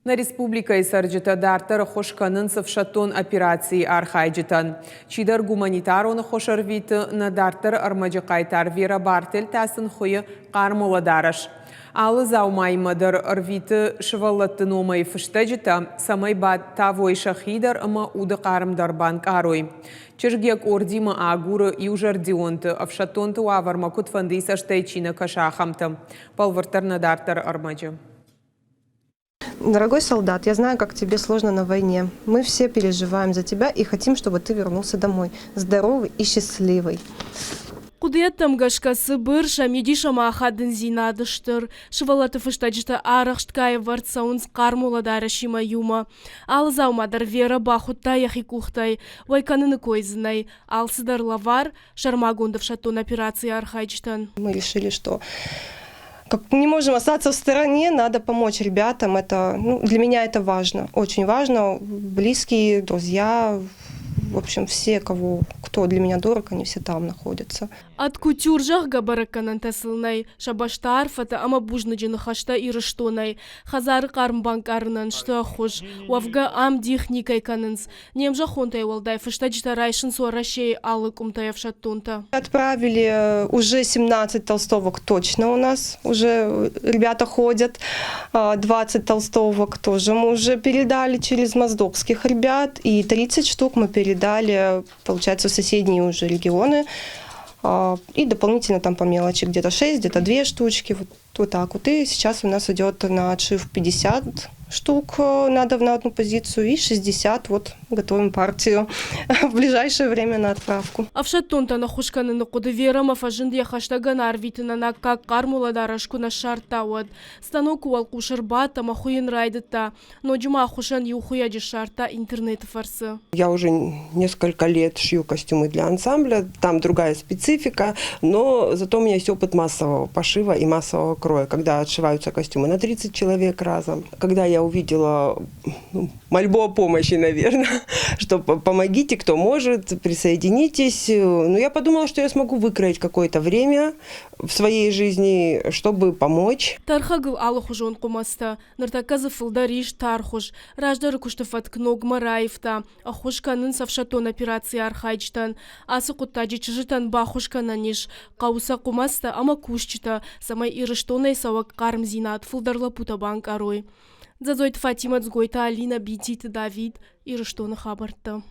Нӕ республикӕйы цӕрджытӕ дарддӕр ӕххуыс кӕнынц ӕфсӕддон операцийы архайджытӕн. Чидӕр гуманитарон ӕххуыс ӕрвиты, нӕ дарддӕры ӕрмӕджы хъайтар Вера Бартель та сын хуыйы хъарм уӕлӕдарӕс. Алы дзаумаимӕ дӕр ӕрвиты сывӕллӕтты номӕй фыстӕджытӕ, цӕмӕй батавой сӕхи дӕр ӕмӕ уды хъарм дӕр банкъарой. Чызг йӕ къордимӕ агуры иузӕрдионты, ӕфсӕддонты уавӕрмӕ куыдфӕндыйы цӕстӕй чи нӕ кӕсы, ахӕмты. Бӕлвырддӕр нӕ дарддӕры ӕрмӕджы. Дорогой солдат, я знаю, как тебе сложно на войне. Мы все переживаем за тебя и хотим, чтобы ты вернулся домой, здоровый и счастливый. Хъуыдыйӕдтӕм гӕсгӕ цыбыр, сӕ мидис ӕмӕ ахадындзинад стыр. Сывӕллӕтты фыстӕджытӕ арӕхстгай ӕвӕрд цӕуынц хъарм уӕлӕдарӕсимӕ иумӕ. Алы дзаума дӕр Вера бахуыдта йӕхи къухтӕй. Уӕй кӕныны кой дзы нӕй. Алцыдӕр лӕвар, сӕрмагонд ӕфсӕддон операцийы архайджытӕн. Мы решили, что как не можем остаться в стороне, надо помочь ребятам. Это, ну, для меня это важно, очень важно. Близкие, друзья, в общем, все, кого, кто для меня дорог, они все там находятся. Ӕд кутюр, зӕгъгӕ, бӕрӕггӕнӕнтӕ сыл нӕй, сӕ бӕстӕ арфӕтӕ ӕмӕ бузныджы ныхӕстӕ Ирыстонӕй. Хӕдзары хъарм банкъарынӕн сты ӕххуыс. Уӕвгӕ, ам дих никӕй кӕнынц. Не мзӕххонтӕй уӕлдай фыстӕджытӕ райсынц Уӕрӕсейы алы къуымтӕй ӕфсӕддонтӕ. Отправили уже 17 толстовок точно у нас, уже ребята ходят. 20 толстовок тоже мы уже передали через моздокских ребят. И 30 штук мы передали, получается, в соседние уже регионы. И дополнительно там по мелочи где-то 6, где-то 2 штучки. Вот, вот так вот. И сейчас у нас идет на отшив 50 штук надо на одну позицию и 60 вот готовим партию в ближайшее время на отправку. Ӕфсӕддонтӕн ӕххуыс кӕныны хъуыды Верӕмӕ фӕзынд йӕ хӕстӕгӕн арвитынӕн аккаг хъарм уӕлӕдарӕс куы нӕ ссардта, уӕд. Станокы уӕлхъус ӕрбадт ӕмӕ хуыйын райдыдта. Ноджы ма ӕххуысӕн иу хуыйӕджы ссардта интернеты фӕрцы. Я уже несколько лет шью костюмы для ансамбля, там другая специфика, но зато у меня есть опыт массового пошива и массового кроя, когда отшиваются костюмы на 30 человек разом. Когда я увидела, ну, мольбу о помощи, наверное, что помогите, кто может, присоединитесь. Ну, я подумала, что я смогу выкроить какое-то время в своей жизни, чтобы помочь. Тӕрхӕгыл алыхуызон хъуымӕцтӕ, Ныртӕккӕ дзы фылдӕр ис тархуыз. Раздӕры куысты фӕтк ногмӕ раивта. Ӕххуыс кӕнынц ӕфсӕддон операцийы архайджытӕн. Ацы хъуыддаджы чызджытӕн баххуыс кӕнӕн ис. Хъӕуы сӕ хъуымӕцтӕ ӕмӕ кусджытӕ, цӕмӕй Ирыстонӕй цӕуӕг хъармдзинад фылдӕр лӕппутӕ банкъарой. Дзӕдзойты Фатимӕ, Дзгойты Алинӕ, Бититы Давид, Ирыстоны хабӕрттӕ.